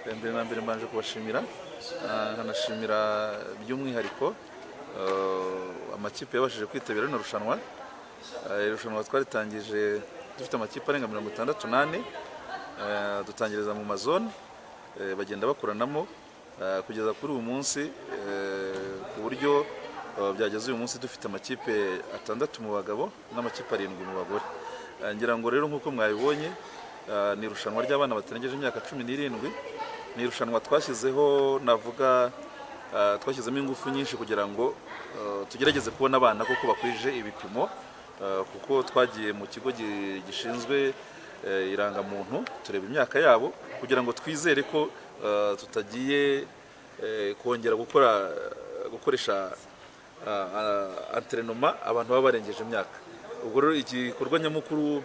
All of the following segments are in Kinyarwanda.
Mbere na mbere mbanje kubashimira, nkanashimira by'umwihariko amakipe yabashije kwitabira rino rushanwa. Irushanwa twaritangije dufite amakipe arenga 64, dutangiriza mu mazone, bagenda bakuranamo kugeza kuri uyu munsi, ku buryo byageze uyu munsi dufite amakipe 6 mu bagabo n'amakipe 7 mu bagore. Ngira ngo rero nk'uko mwabibonye, ni irushanwa ry'abana batarengeje imyaka 17. Ni irushanwa twashyizeho, navuga twashyizemo ingufu nyinshi kugira ngo tugerageze kubona abana koko bakwije ibipimo, kuko twagiye mu kigo gishinzwe irangamuntu tureba imyaka yabo kugira ngo twizere ko tutagiye kongera gukoresha antrenoma abantu baba barengeje imyaka. Ubwo rero igikorwa nyamukuru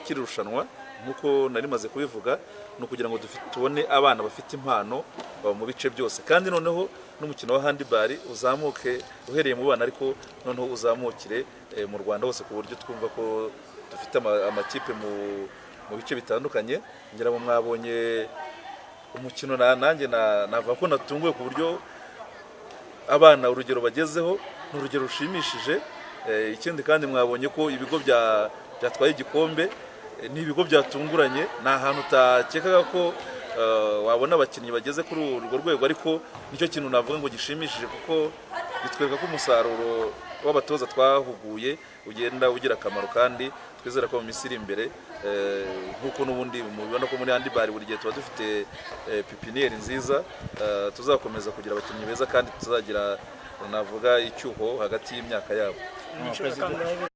cy'iri rushanwa nk'uko nari maze kubivuga ni ukugira ngo tubone abana bafite impano mu bice byose, kandi noneho n'umukino wa handball uzamuke uhereye mu bana, ariko noneho uzamukire mu Rwanda hose, ku buryo twumva ko dufite amakipe mu bice bitandukanye. Ngira ngo mwabonye umukino, nanjye navuga ko natunguwe ku buryo abana urugero bagezeho ni urugero rushimishije. Ikindi kandi mwabonye ko ibigo byatwaye igikombe ni ibigo byatunguranye, ni ahantu utakekaga ko wabona abakinnyi bageze kuri urwo rwego, ariko nicyo kintu navuga ngo gishimishije, kuko bitwereka ko umusaruro w'abatoza twahuguye ugenda ugira akamaro, kandi twizera ko mu minsi iri imbere, nk'uko n'ubundi mubibona ko muri handball buri gihe tuba dufite pipiniyeri nziza, tuzakomeza kugira abakinnyi beza kandi tuzagira navuga icyuho hagati y'imyaka yabo. Inshuro kangahe?